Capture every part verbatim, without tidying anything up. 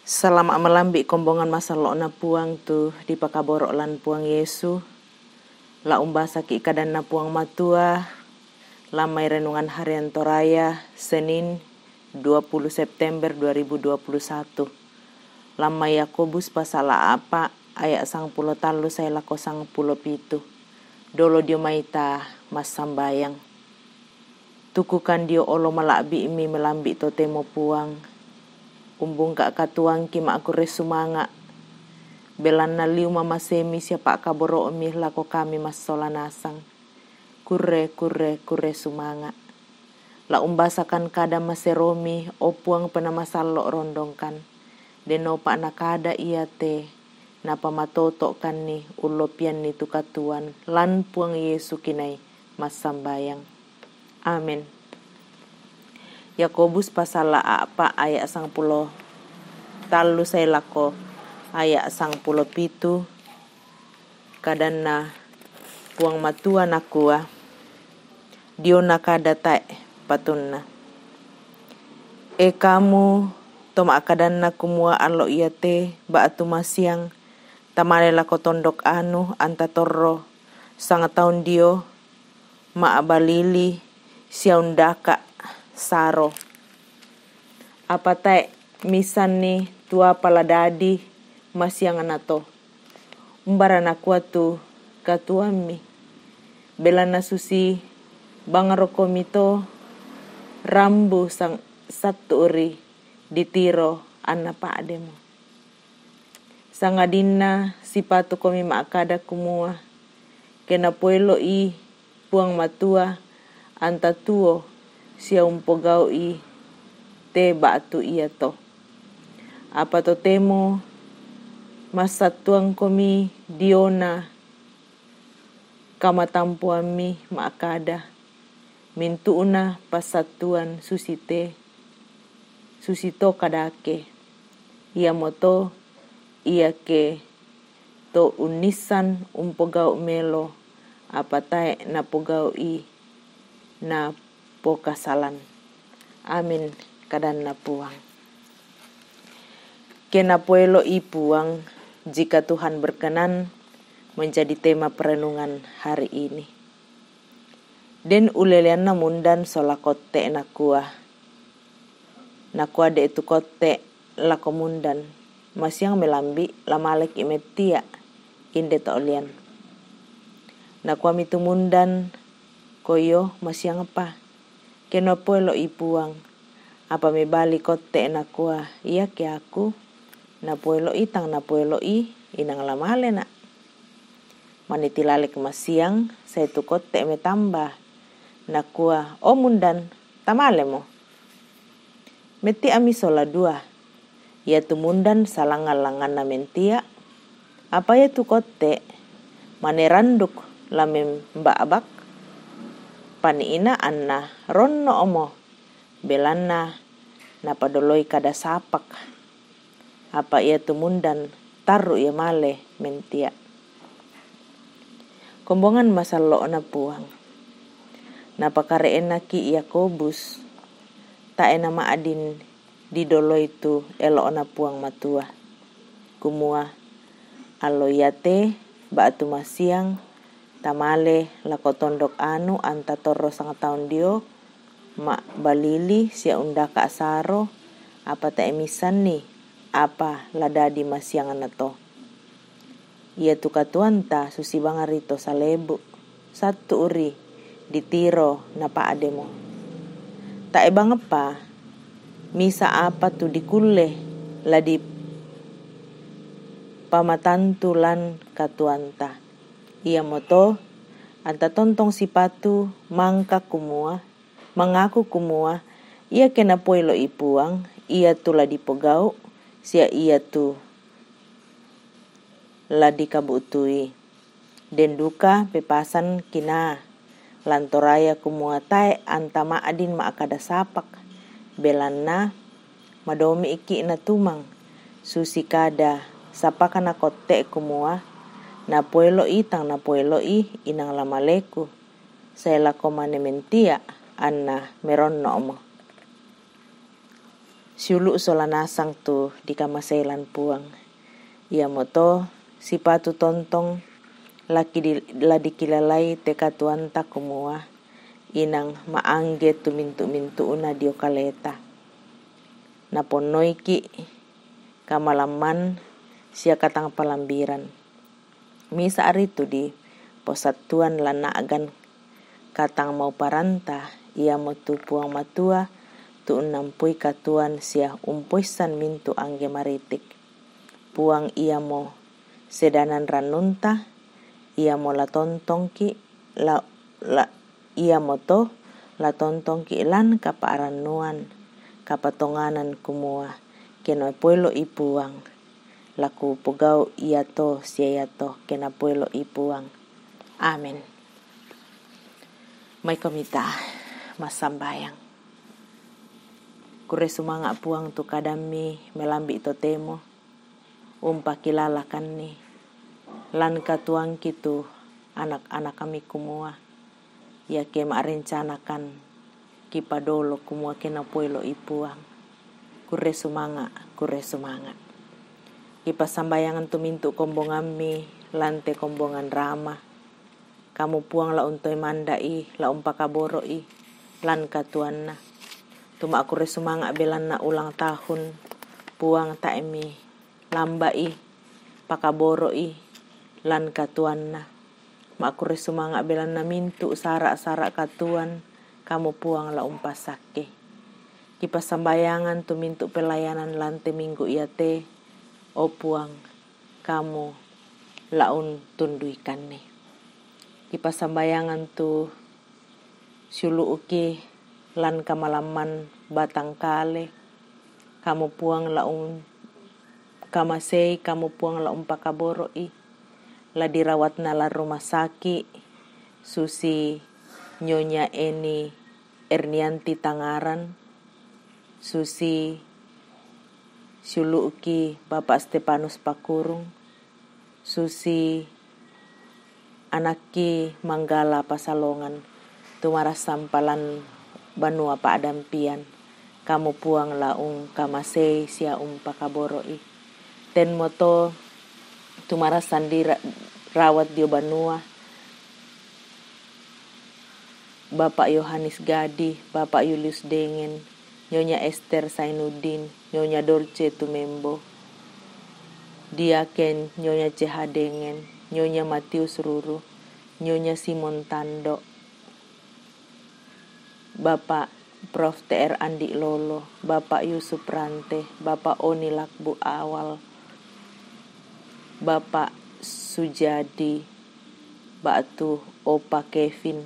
Salama' malambi' kombongan masallo'na Puang tu dipakaboro' lan Puang Yesu. La umbasaki' kadanna Puang Matua, lan mai Renungan Harian Toraya, Senin, dua puluh September dua ribu dua puluh satu. Lan mai Yakobus pasal a'pa' aya' sangpulo tallu sae lako sangpulo pitu. Dolo dio mai ta massambayang. Tukukan dio olo mala'bi'mi malambi' totemo Puang. Umbungka' katuoangki ma'kurre sumanga'. Belanna liu mamasemi sia pa'kaboro'mi lako kami massola nasang. Kurre, kurre, kurre sumanga'. La umbasakan kada maseromi, o Puang Penamasallo' rondongkan. Denopa nakada iate, napamatoto'kanni ullopianni tu katuoan lan Puang Yesu kinai massambayang. Amin. Yakobus pasal a'pa' aya' sangpulo tallu sae lako aya' sangpulo pitu. Kadanna Puang Matua nakua, diona kada tae' patunna. E kamu to ma'kadanna kumua allo iate ba'tu masiang, tamale lako tondok anu anta torro sangataun dio, ma'balili sia undaka' saro. Apa tae' misanni tu apa la dadi masianganna to. Umbara nakua tu katuoammi? Belanna susi bangrokomi to rambu sang-, sattu'ri ditiro anna pa'demo. Sangadinna sipatukomi ma'kada kumua, ke napoelo'i Puang Matua anta tuo sia umpogau'i te ba'tu iato. Apa totemo massattuangkomi diona kamatampuammi ma'kada, mintu'na passattuan susite, susito kadake, iamoto iake to unnissan umpogau' melo, apa tae' napogau'i napokasalan. Amin, kadanna Puang. Ke napoelo'i Puang, jika Tuhan berkenan, menjadi tema perenungan hari ini. Den uleleanna mundan sola kotte' nakua. Nakua de' tu kotte' lako mundan, masiang melambi' la maleki' mettia', inde ta'olian. Nakuami tu mundan, koyo masiangpa, ke napoelo'i Puang. Apa mebali kotte' nakua, iake aku napoelo'i tang napoelo'i, inang la malena'. Mane tilalek masiang, sae tu kotte' metamba. Nakua, o mundan, tamalemo. Metti'ami sola dua. Iatu mundan salangngan-langnganna mentia'. Apa iatu kotte' mane randuk la memba'bak. Pani'ina anna ronno'mo. Belanna napadoloi kada sapak. Apa iatu mundan tarru' ia male mentia'. Kombongan masallo'na Puang. Napakare'ennaki' Yakobus, tae' nama'din didoloi tu elo'na Puang Matua. Kumua, allo iate ba'tu masiang, tamale lako tondok anu anta torro sangataun dio, ma'balili sia undaka' saro, apa tae' missanni apa la dadi masianganna to. Iatu katuoanta susi bangari to salebu', sattu'ri ditiro napa'demo. Tae' bangeppa misa' apa tu dikulle la dipamatantu lan katuoanta. Iamoto anta tontong sipatu mangka kumua, mangaku kumua, iake napoelo'i Puang, iatu la dipogau', sia iatu la dikabu'tui. Den duka pepasan kinaa lan Toraya kumua tae' anta ma'din ma'kada sapak, belanna madomi'ki' natumang, susi kada sapakna kotte' kumua, napoelo'i tang napoelo'i inang la maleku, sae lako mane mentia' anna meronno'mo. Siulu' sola nasang tu dikamasei lan Puang. Iamoto sipatu tontong la di, la dikilalai te katuoanta kumua inang maangge tu mintu'-mintu'na dio kaleta. Naponnoiki' kamalamman sia katang palambiran. Misa' ritu diposattuan lan a'gan katang mauparanta, iamotu Puang Matua, tu unnampui katuoan sia umpoissan mintu' angge maritik. Puang iamo sedanan rannunta, iamo la tontongki' la, la, iamoto la tontongki' lan kapa'rannuan kapatonganan kumua, ke napoelo'i Puang, la kupogau' iato sia iato ke napoelo'i Puang. Amin. Maikomi ta massambayang. Kurre sumanga' Puang tu kadammi melambi' totemo, umpakilalakanni lan katuoangki tu anak-anakmi kumua, iake ma'rencanakan kipadolo kumua ke napoelo'i Puang. Kurre sumanga', kurre sumanga'. Kipassambayangan tu mintu' kombongammi lan te kombongan rama. Kamu Puang la untoe manda'i, la umpakaboro'i lan katuoanna. Tu ma'kurre sumanga' belanna ulang tahun, Puang tae'mi lamba'i, pakaboro'i lan katuoanna. Ma'kurre sumanga' belanna mintu' sara'-sara' katuoan, kamu Puang la umpassakke. Kipassambayangan tu mintu' pelayanan lan te minggu iate, o Puang, kamu la untunduikanni. Kipassambayangan tu siulu'ki lan kamalamman batang kale, kamu Puang la un-, kamasei, kamu Puang la umpakaboro'i, la dirawatna lan rumah saki', susi Nyonya Eni Ernianti Tangaran, susi siulu'ki Bapak Stepanus Pakurung, susi anakki Manggala Pasalongan, tumarassan palan banua pa'dampian, kamu Puang la ungkamasei sia umpakaboro'i. Tenmoto tumarassan dira-, rawat dio banua, Bapak Yohanes Gadi, Bapak Yulius Dengen, Nyonya Esther Sainuddin, Nyonya Dorce Tumembo, Diaken Nyonya C H Dengen, Nyonya Matius Ruru, Nyonya Simon Tando, Bapak Prof T R Andi Lolo, Bapak Yusuf Rante, Bapak Oni Lakbu Awal, Bapak Sujadi, ba'tu Opa Kevin,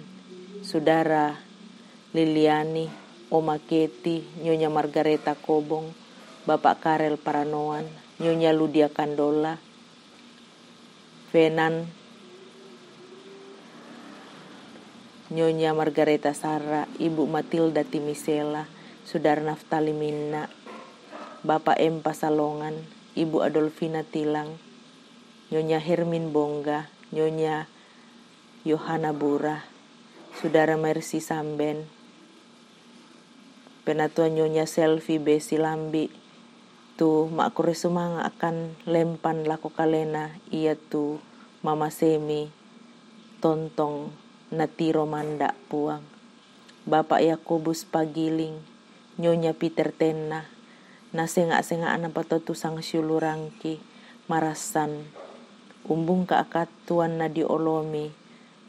Sudara Liliani, Oma Keti, Nyonya Margareta Kobong, Bapak Karel Paranoan, Nyonya Ludia Kandola, Fenan, Nyonya Margareta Sarra, Ibu Matilda Timisela, Sudara Naftali Minna, Bapak M Pasalongan, Ibu Adolfina Tilang, Nyonya Hermin Bongga, Nyonya Yohana Bura, Sudara Mercy Samben, Penatua Nyonya Selvi Besi Lambi, tu ma'kurre sumanga' akan lempan lako kalena, ia tu mamasemi tontong natiro manda' Puang. Bapak Yakobus Pagiling, Nyonya Peter Tenna, na senga'-senga'na patotu sangsiulurangki, marassan umbungka' akattuanna dio olomi,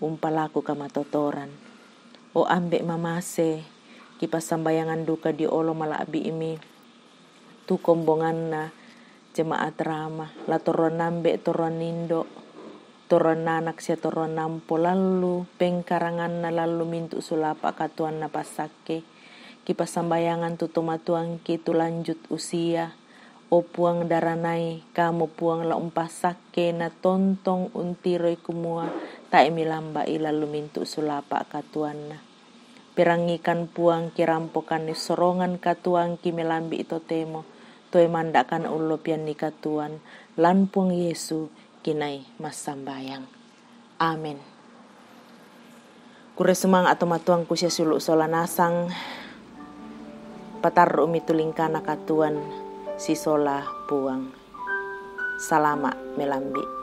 umpalaku kamatotoran. O Ambe' mamase, kipassambayangan duka dio olo mala'bi'mi tu kombonganna jemaat rama, la torroan ambe', torroan indo', torroan anak sia torroan ampo, lallu pengkaranganna, lallu mintu' sulapa' katuoanna passakke. Kipassambayangan tu tomatuangki tu lanjut usia. O Puang daranai, kamu Puang la umpassakke na tontong untiroi kumua tae' milamba'i lallu mintu' sulapa' katuoanna. Perangikan Puang kirampokanni sorongan katuoangki melambi' totemo, toe manda'kan ullopianni katuoan, lan Puang Yesu kinai massambayang. Amin. Kurre sumanga' tomatuangku sia siulu' sola nasang. Patarru'mi tu lingkana katuoan sisola Puang. Salama' melambi'.